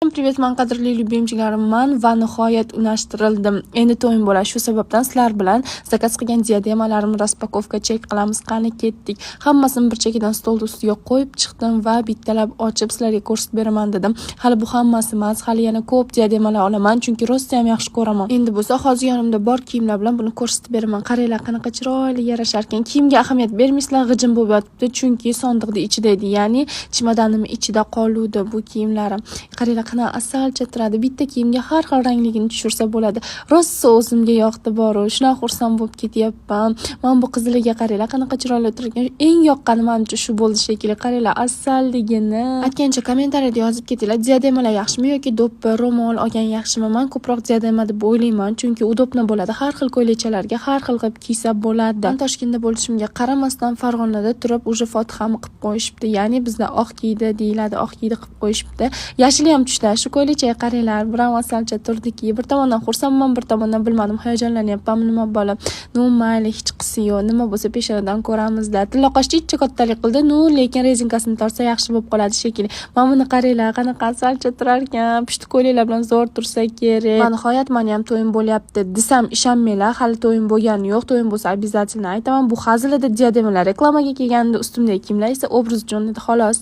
Привет, man qadrli любимчик larim, man va nihoyat unashtirildim. Endi to'yim bo'ladi. Shu sababdan sizlar bilan заказ qilgan diademalarimni распаковка чек qilamiz. Qani, ketdik. Hammasini bir chekkadan stol ustiga qo'yib chiqdim va bittalab ochib sizlarga ko'rsatib beraman dedim. Hali bu hammasi emas, hali yana ko'p diademalar olaman, chunki rosa ham yaxshi ko'raman. Endi bo'lsa hozir yonimda bor kiyimlar bilan buni ko'rsatib beraman. Qaranglar, qanaqa chiroyli yarasharkan. Kiyimga ahamiyat bermaysizlar, g'ijim bo'lib yotibdi, chunki sondiqni ichida edi, ya'ni chemodanim ichida qoluvdi bu kiyimlarim. Qaranglar, qanaqa asalcha turadi. Bitta kiyimga har xil rangligini tushirsa bo'ladi. Rosa o'zimga yoqdi boru. Shunaqa xursand bo'lib ketyapman. Mana bu qiziliga qaranglar, qanaqa chiroyli turgan. Eng yoqqani manimcha shu bo'ldi shekilli. Qaranglar, asalligini. Aytgancha, kommentariyada yozib ketinglar, diademalar yaxshimi yoki do'ppi, ro'mol olgan yaxshimi? Man ko'proq diadema deb o'ylayman, chunki удобно bo'ladi. Har xil ko'ylakchalarga har xil qilib kiysa bo'ladi. Man Toshkentda bo'lishimga qaramasdan, Farg'onada turib уже fotihani qilib qo'yishibdi. Ya'ni bizda oq kiydi deyiladi, oq kiydi qilib qo'yishibdi. Yashili ham tushdi. Shu ko'ylakchaga qaranglar, biram asalcha turdiki. Bir tomondan xursandman, bir tomondan bilmadim, hayajonlanyapmanmi, nima bola. Ну, mayli, hech qisi yo'q. Nima bo'lsa peshonadan ko'ramizda. Tilla qoshchi ichcha kattalik qildi, ну, lekin rezinkasini tortsa, yaxshi bo'lib qoladi shekilli. Mana buni qaranglar, qanaqa asalcha turarkan. Pushti ko'ylaklar bilan zo'r tursa kerak. Va nihoyat mani ham to'yim bo'lyapti desam, ishonmanglar, hali to'yim bo'lgani yo'q. To'yim bo'lsa, обязательно aytaman. Bu hazil edi, diademalar reklamaga kelgandi, ustimdagi kiyimlar esa obraz uchun edi, xolos.